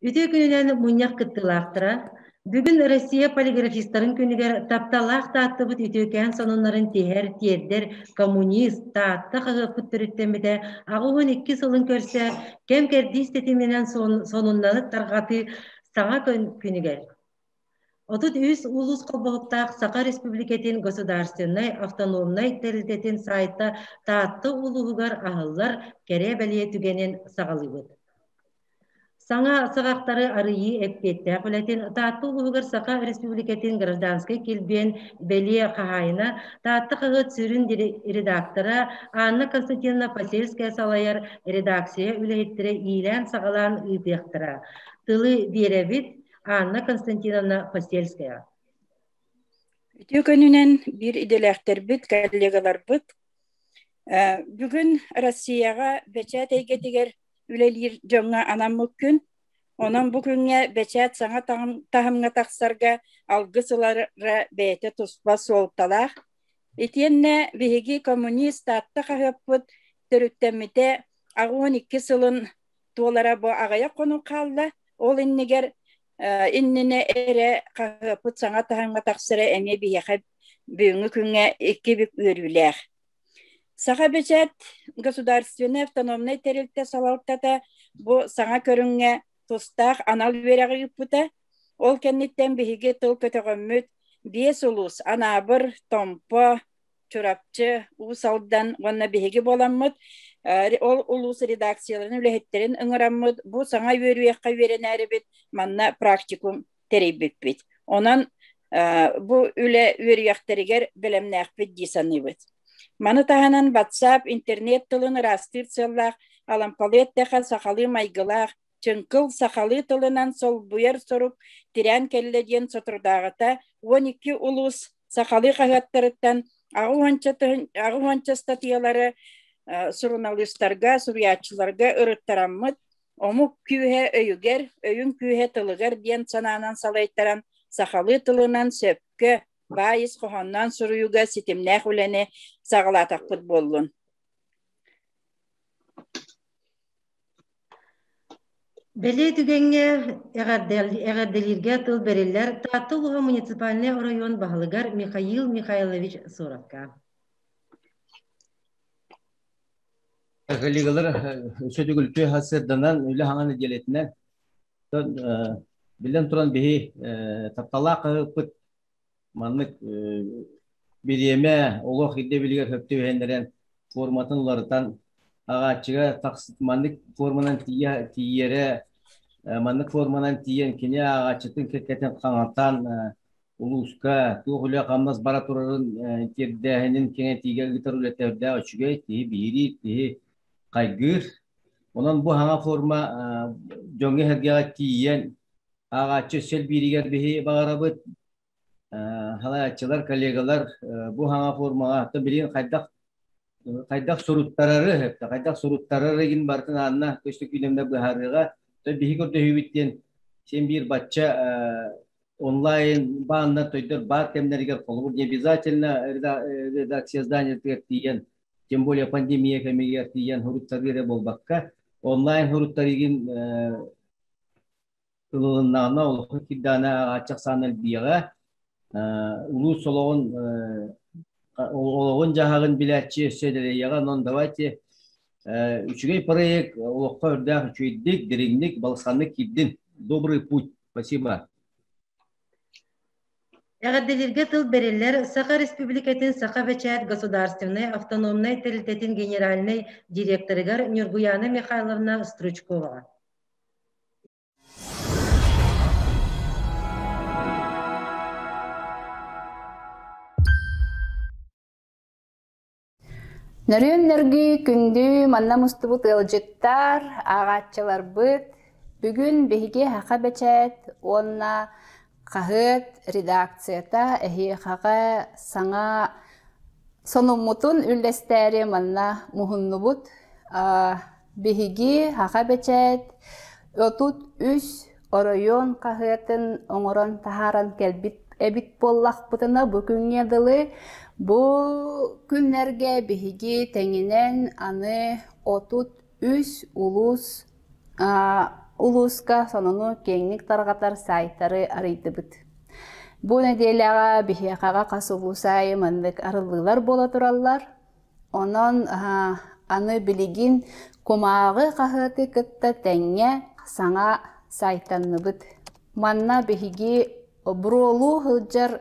Үтүө күнүнэн мунньах кыттыылаахтара! Бүгүн Россия полиграфистарын күнүгэр тапталлаах Тааттабыт үтүөкээн сонуннарын тиһэр, тиэрдэр коммунист Таатта хаһыаппыт төрүттэммитэ 82 сылын көрсө кэм-кэрдиис тэтиминэн сонуннары тарҕатыы саҥа күнүгэр 33 улуус холбоһуктаах Саха Республикатын государственнай автономнай тэрилтэтин сайта Таатта улууһугар аһыллар кэрэ-бэлиэ түгэнин саҕалыыбыт. Саҥа саҕахтары арыйыы эппиэттээх үлэтин Таатта улууһугар Саха Республикатын гражданскай килбиэн бэлиэ хаһаайына, Таатта хаһыат сүрүн редактора Анна Константиновна Посельская салайар редакция үлэһиттэрэ иилээн-саҕалаан ыытыахтара. Тылы биэрэбит Анна Константиновна Посельская. Үтүө күнүнэн биир идэлээхтэрбит, коллегаларбыт. Бүгүн Россияҕа бэчээт эйгэтигэр үлэлиир дьоҥҥо анаммыт күн. Онон бу күҥҥэ бэчээт саҥа таһымҥа тахсарга алгыс ылара бэйэтэ туспа суолталаах. Итиэннэ биһиги коммунист Таатта хаһыаппыт төрүттэммитэ 82 сылын туолара бу аҕыйах хонук хаалла. Ол иннигэр иннинэ эрэ хаһыаппыт саҥа таһымҥа тахсара эмиэ биһиэхэ бүгүҥҥү күҥҥэ икки бүк үөрүүлээх. Саха бэчээт государственнай автономнай тэрилтэ салалтата бу саҥа көрүҥҥэ тустаах анал үөрэҕи ыыппыта. Ол кэнниттэн биһиги тыл көтөҕөммүт биэс улуус Анаабыр, Томпо, Чурапчы, Уус Алдан уонна биһиги буоламмыт ол улуус редакцияларын үлэһиттэрин ыҥыраммыт бу саҥа үөрүйэххэ үөрэнээрибит манна практикум тэрийбиппит. Онон бу үлэ үөрүйэхтэригэр бэлэмнээхпит дии саныыбыт. Маны таһынан WhatsApp интернет тылын ыраастыыр сыаллаах Алампалыы эттэхэ сахалыы майгылаах чыҥкыл сахалыы тылынан солбуйар сорук тирээн кэллэ диэн соторутааҕыта 12 улуус сахалыы хаһыаттарыттан аҕыс уонча ыстатыйалары суруналыыстарга, суруйааччыларга ырыттараммыт, омук күүһэ өйүгэр, өйүн күүһэ тылыгар диэн санаанан салайтаран сахалыы тылынан сөпкө баай ис хоһоонноон суруйууга ситимнээх үлэни саҕалаатахпыт буоллун. Бэлиэ түгэҥҥэ эҕэрдэлииргэ тыл бэриллэр Таатта улууһа муниципальнай оройуон баһылыгар Михаил Михайлович Соровка. Коллегалар өссө төгүл сырданан үлэ хаҥан нэдиэлэтинэн биллэн туран биһи тапталаах хаһыаппыт маннык бириэмэ олох ирдэбилигэр сөп түбэһиннэрэн форматын уларытан аҕааччыга маннык форманан тиийэрэ маннык форманан тиийэн кини ааҕааччытын кэккэтин хаҥатан улууска туох үлэ-хамнас бара турарын тиэрдээһинин кэҥэтиигэ ыытар үлэтэ үрдээх үчүгэй, киһи биһириир, киһи хайгыыр. Онон бу саҥа форма дьоҥҥо-сэргэҕэ тиийэн ааҕааччы өссө элбииригэр биһи баҕарабыт. Салайааччылар, коллегалар бу саҥа формаҕа билигин хайдах хайдах суруттарары, хайдах суруттарары игин барытын аанна көстөкүүнэмнэ быһаарыаҕа. Биһи көрдөһүүбүт диэн син биир бачча онлайн бааннар тойдор баар кэмнэригэр холобур не обязательно редакция изданиетыгар тиийэн тем более пандемия кэмигэр тиийэн суруттарыы эрэ буолбакка онлайн суруттарыыгын ылылыннаҕына олоххо киирдэҕинэ ааҕааччы ахсаана элбиэҕэ улуус олоҕун олоҕун дьаһаҕын билээччи өссө дэлэйиэҕэ онон давайте үчүгэй проект олоххо үрдээх үчүгэйдик дириҥник балысханнык киирдин добрый путь спасибо. Эҕэрдэлииргэ тыл бэриллэр Саха Республикатын Саха бэчээт государственнай автономнай тэрилтэтин генеральнай директорыгар Нюргуяна Михайловна Стручковаҕа. Нөрүөн нөргүй күндү манна мустубут ыалдьыттар, ааҕааччыларбыт, бүгүн биһиги Саха бэчээт уонна хаһыат редакцията эһиэхэҕэ саҥа сонуммутун үллэстээри манна муһуннубут. Биһиги Саха бэчээт 33 оройуон хаһыатын оҥорон таһааран кэлбит эбит буоллахпытына, бу күҥҥэ дылы бу күннэргэ биһиги тэҥинэн аны 33 улуус улууска сонуну киэҥник тарҕатар сайтары арыйдыбыт. Бу нэдиэлэҕэ биһиэхэҕэ хас улуус аайы маннык арыллыылар буола тураллар. Онон аны билигин кумааҕы хаһыаты кытта тэҥҥэ саҥа сайтанныбыт. Манна биһиги буруолуу сылдьар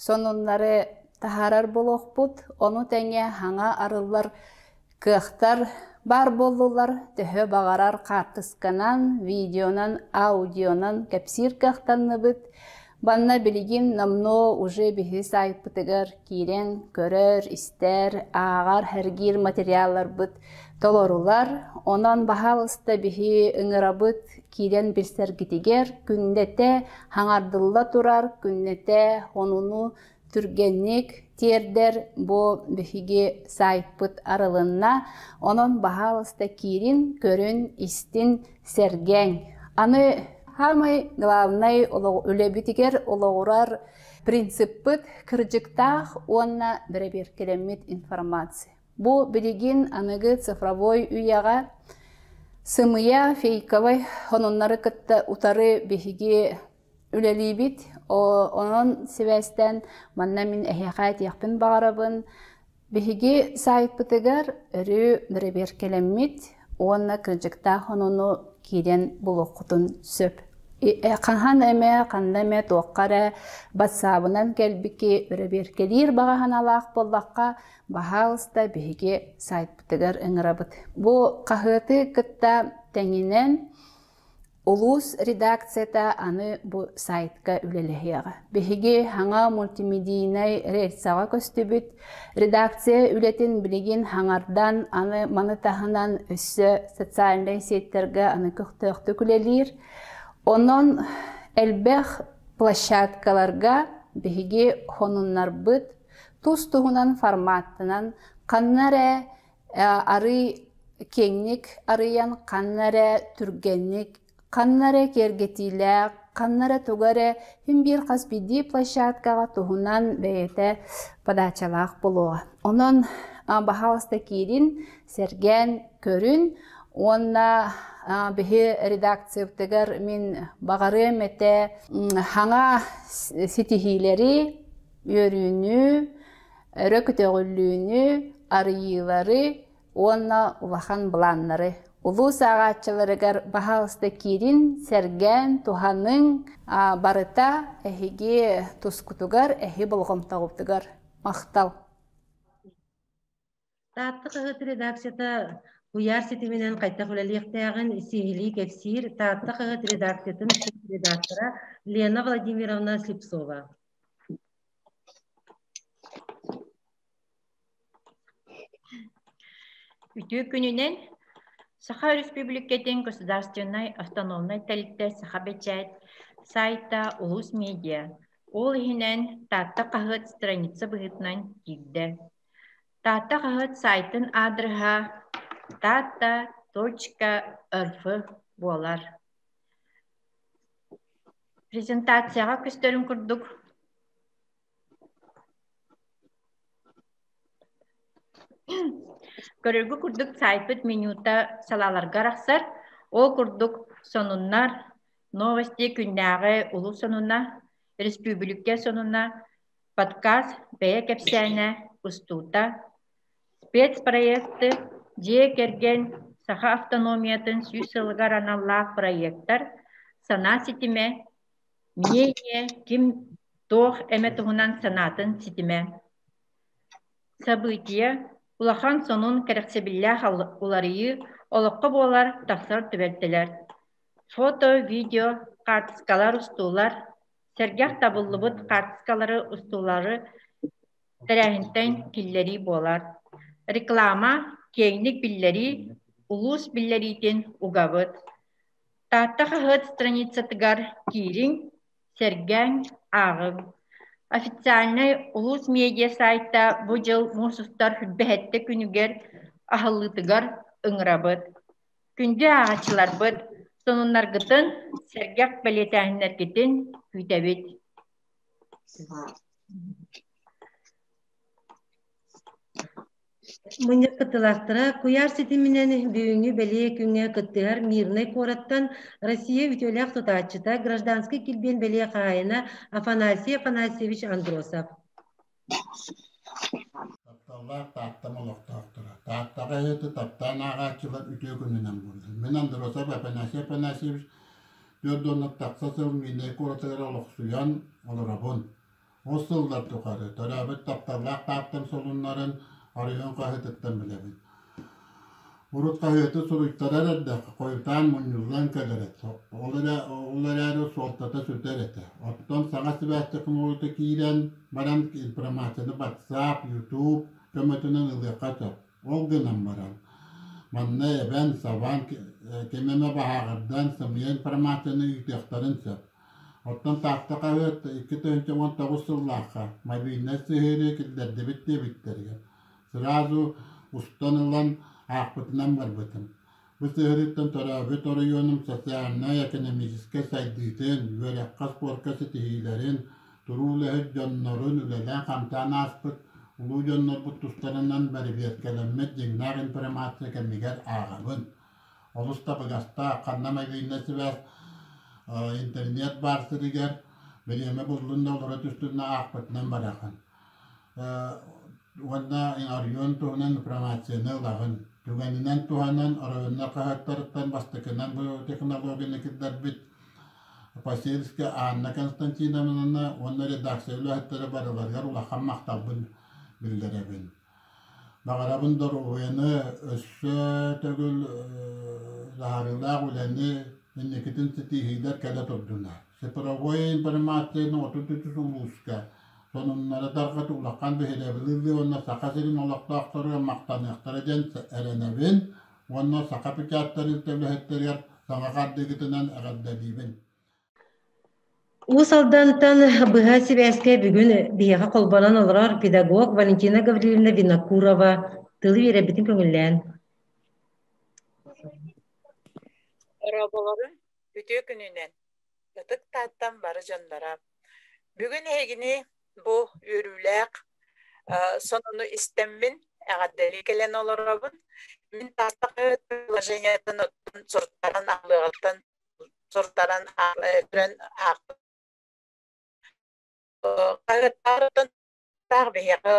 сонуннары таһаарар буолуохпут, ону тэҥэ саҥа арыллар кыахтар баар буоллулар, төһө баҕарар хаартысканан, видеонан, аудионан кэпсиир кыахтанныбыт. Манна билигин номнуо уже биһи сайтпытыгар киирэн көрөр, истэр, ааҕар, сэргиир материалларбыт толорулар. Онон баһаалыста биһи ыҥырабыт киирэн билсэргитигэр күннэтэ хаҥардылла турар, күннэтэ онуну түргэнник тиэрдэр бу биһиги сайтпыт арылынна. Онон баһаалыста киирин, көрүн, истин, сэргээҥ. Аны самый главный үлэбитигэр олоҕурар принциппыт кырдьыктаах уонна бэрэбиэркэлэммит информация. Бу билигин аныгы цифровой үйэҕэ сымыйа фейковай сонуннары кытта утары биһиги үлэлиибит. Онон сибээстээн манна мин эһиэхэ этиэхпин баҕарабын. Биһиги сайтпытыгар өрүү бэрэбиэркэлэммит уонна кырдьыктаах онуну киирэн булуоххутун сөп. Хаһан эмэ, ханна эмэ, туохха эрэ батсаабынан кэлбики бэрэбиэркэлиир баҕа санаалаах буоллахха, баһаалыста биһиги сайтпытыгар ыҥырабыт. Бу хаһыаты кытта тэҥинэн Улуус редакцията аны бу сайтка үлэлэһиэҕэ. Биһиги саҥа мультимедийнай рельсаҕа көстүбүт. Редакция үлэтин билигин хаҥардан, аны маны таһынан өссө социальнай сетьтэргэ аны көхтөөхтүк үлэлиир. Онон элбэх площадкаларга биһиги хонуннарбыт тус-туһунан форматтанан ханна эрэ арый киэҥник арыйан, ханна эрэ түргэнник, ханна эрэ киэргэтиилээх, ханна эрэ тугу эрэ син биир хас биирдии площадкаҕа туһунан бэйэтэ подачалаах буолуоҕа. Онон баһаалыста киирин, сэргээн көрүн уонна биһи редакциябытыгар мин баҕарыам этэ хаҥа ситиһиилэри, үөрүүнү, өрө көтөҕүллүүнү, арыйыылары уонна улахан былааннары. Улуус ааҕааччыларыгар баһаалыста киирин, сэргээн, туһаныҥ, барыта эһиги тускутугар, эһи болҕомтоҕутугар махтал. Таатта хаһыат редакцията куйаар ситиминэн хайдах үлэлиэхтээҕин сиһилии кэпсиир Таатта хаһыат редакциятын редактора Лена Владимировна Слепцова. Үтүө күнүнэн Саха Өрөспүүбүлүкэтин государственнай автономнай тэрилтэ Саха бэчээт сайта Улус медиа ол иһинэн Таатта хаһыат страница быһыытынан киирдэ. Таатта хаһыат сайтын аадырыһа tatta.rf буолар. Презентацияҕа көстөрүн курдук Көрөргө курдук сайтпыт менюта салааларга арахсар. Ол курдук сонуннар, новости күннээҕи улуус сонуна, республика сонуна, подкаст, бэйэ кэпсээнэ, устуута, спецпроекты, дьиэ кэргэн, саха автономиятын 100 сылыгар аналлаах проектар, санаа ситимэ, мнение, ким туох эмэ туһунан санаатын ситимэ. Событие, улахан сонун кэрэхсэбиллээх уларыйыы, олоххо буолар тахсар түбэлтэлэр. Фото, видео, хаартыскалар, устуулар, сэргэх табыллыбыт хаартыскалары устуулары тэрээһинтэн киллэрии буолар. Реклама, киэҥник биллэрии, улуус биллэриитин угабыт. Таатта хаһыат страницатыгар киириҥ, сэргээҥ, ааҕыҥ. Официальнай улуус медиа сайта бу дьыл муус устар сүүрбэһэттэ күнүгэр аһыллыытыгар ыҥырабыт. Күндү ааҕааччыларбыт, сонуннаргытын, сэргэх бэлиэтээһиннэргитин күүтэбит. Мунньах кыттыылаахтара куйаар ситиминэн бүгүҥҥү бэлиэ күҥҥэ кыттыһар Мирнэй куораттан Россия үтүөлээх тутааччыта, гражданскай килбиэн бэлиэ хаһаайына Афанасий Афанасьевич Андросов. Тапталлаах Тааттам олохтоохторо. Тааттаҕа эһэти таптаан ааҕааччылар үтүө күнүнэн буоллун. Мин Андросов Афанасий Афанасьевич 4 тахса сыл Миирнэй куоратыгар олохсуйан олоробун. Ол сыллар тухары төрөөбүт тапталлаах Тааттам солуннарын оройуон хаһыатыттан билэбин. Урут хаһыаты суруйтарар эрдэххэ хойутаан мунньуллан кэлэр этэ. Ол эрэ ол эрээри суолтата сүтэр этэ. Оттон саҥа сибээс технологията киирэн баран информацияны WhatsApp, YouTube көмөтүнэн ылыахха сөп. Ол гынан баран, манна эбэн, сабан, ким эмэ баһааҕырдан сымыйа информацияны ыытыахтарын сөп. Оттон Таатта хаһыат 2019 сыллаахха мобильнай сыһыарыы киллэрдибит диэбиттэригэр сразу устан ылан аахпытынан барбытым. Бу сыһыарыыттан төрөөбүт оройуонум социальнай-экономическай сайдыытын, үөрэххэ, спорка ситиһиилэрин, туруу үлэһит дьоннорун үлэлээн-хамсаан ааспыт улуу дьоннорбут тустарынан бэрэбиэркэлэммит дьиҥнээх информация кэмигэр ааҕабын. Олус табыгастаах, ханна мобильнай сибээс, интернет баар сиригэр бириэмэ буллун да олоро түстүн да аахпытынан бараҕын. Уонна оройуон туһунан информацияны ылаҕын. Түгэнинэн туһанан оройуоннар хаһыаттарыттан бастакынан бу технологияны киллэрбит Посельская Анна Константиновнаны уонна редакция үлэһиттэрэ барыларыгар улахан махталбын биллэрэбин. Баҕарабын доруобуйаны өссө төгүл таһаарыылаах үлэни инникитин ситиһиилэр кэлэ турдунар. Цифровой информацияны 33 улууска сонуннары тарҕатыы улахан биһирэбили ылыы уонна Саха сирин олохтоохторугар махтаныахтара диэн эрэнэбин уонна Саха печать тэрилтэ үлэһиттэригэр саҥа хардыыгытынан эҕэрдэлиибин. Уус Алдантан быһа сибээскэ бүгүн биһиэхэ холбонон олорор педагог Валентина Гаврильевна Винокурова тылы биэрэрбитин көҥүллээн. Ороболорун үтүө күнүнэн Ытык Тааттан бары дьонноро. Бүгүн эһигини бу үөрүүлээх сонуну истэммин эҕэрдэлии кэлэн олоробун. Мин Таатта хаһыат приложениетын суруттаран аҕалыаҕыттан сурутаран көрөн аахпыт хаһыаттаарыттан таах биһиэхэ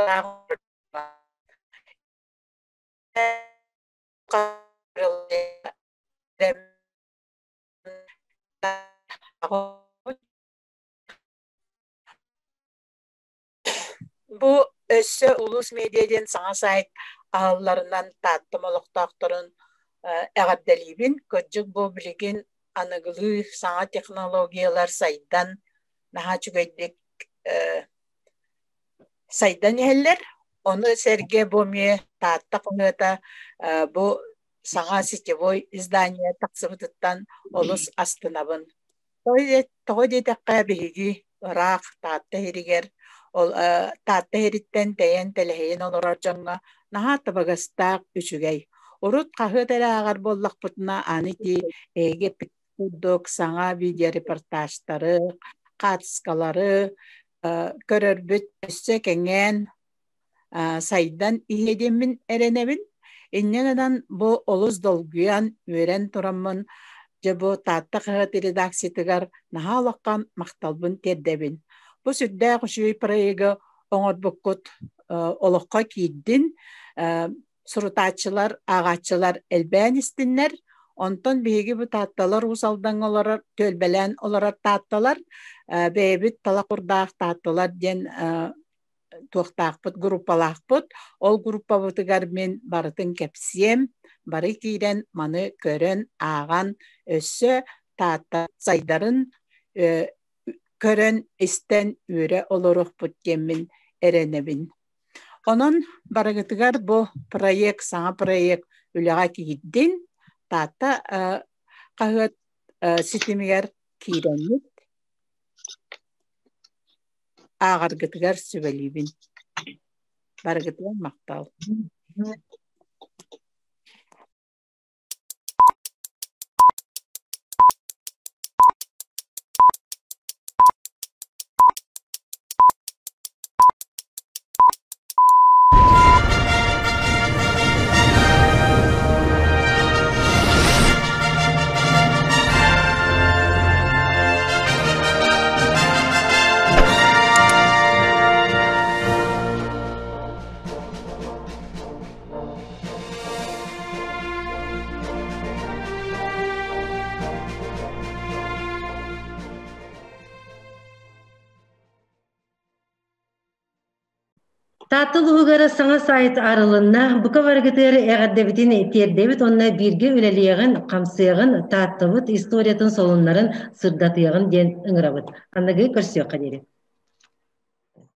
Бу өссө Улуус медиа диэн саҥа сайт аһылларынан Тааттам олохтоохторун эҕэрдэлиибин. Кырдьык бу билигин аныгылыы саҥа технологиялар сайдан наһаа үчүгэйдик сайдан иһэллэр. Ону сэргэ бу эмиэ Таатта хаһыата бу саҥа сетевой издание тахсыбытыттан олус астынабын. Тоҕо диэтэххэ, биһиги ыраах Таатта иһиригэр, ол Таатта иһириттэн тэйэн тэлэһийэн олорор дьоҥҥо наһаа табыгастаах үчүгэй. Урут хаһыат эрэ ааҕар буоллахпытына, аны ити эһиги эппит курдук саҥа видеорепортажтары, хаартыскалары көрөрбүт өссө кэҥээн сайдан иһиэ диэммин эрэнэбин. Инньэ гынан бу олус долгуйан, үөрэн тураммын, дьэ бу Таатта хаһыат редакциятыгар наһаа улахан махталбын тиэрдэбин. Бу сүрдээх үчүгэй проегы оҥорбуккут олоххо киирдин, сурутааччылар, ааҕааччылар элбээн истиннэр. Онтон биһиги бу Таатталар Уус Алдаҥҥа олорор, түөлбэлээн олорор Таатталар, бэйэбит талах курдаах Таатталар диэн туохтаахпыт, группалаахпыт. Ол группабытыгар мин барытын кэпсиэм, бары киирэн маны көрөн, ааҕан, өссө Таатта сайдарын көрөн, истэн үөрэ олоруохпут диэммин эрэнэбин. Онон барыгытыгар бу проект, саҥа проект үлэҕэ киирдин. Таатта хаһыат ситимигэр киирэммит ааҕаргытыгар сүбэлиибин. Барыгытыгар махтал. Таатта улууһугар саҥа сайт арылынна. Бука барыгытыгар эҕэрдэбитин тиэрдэбит уонна бииргэ үлэлиэҕин, хамсыаҕын, Тааттабыт историятын солуннарын сырдатыаҕын диэн ыҥырабыт. Аныгы көрсүөххэ диэри.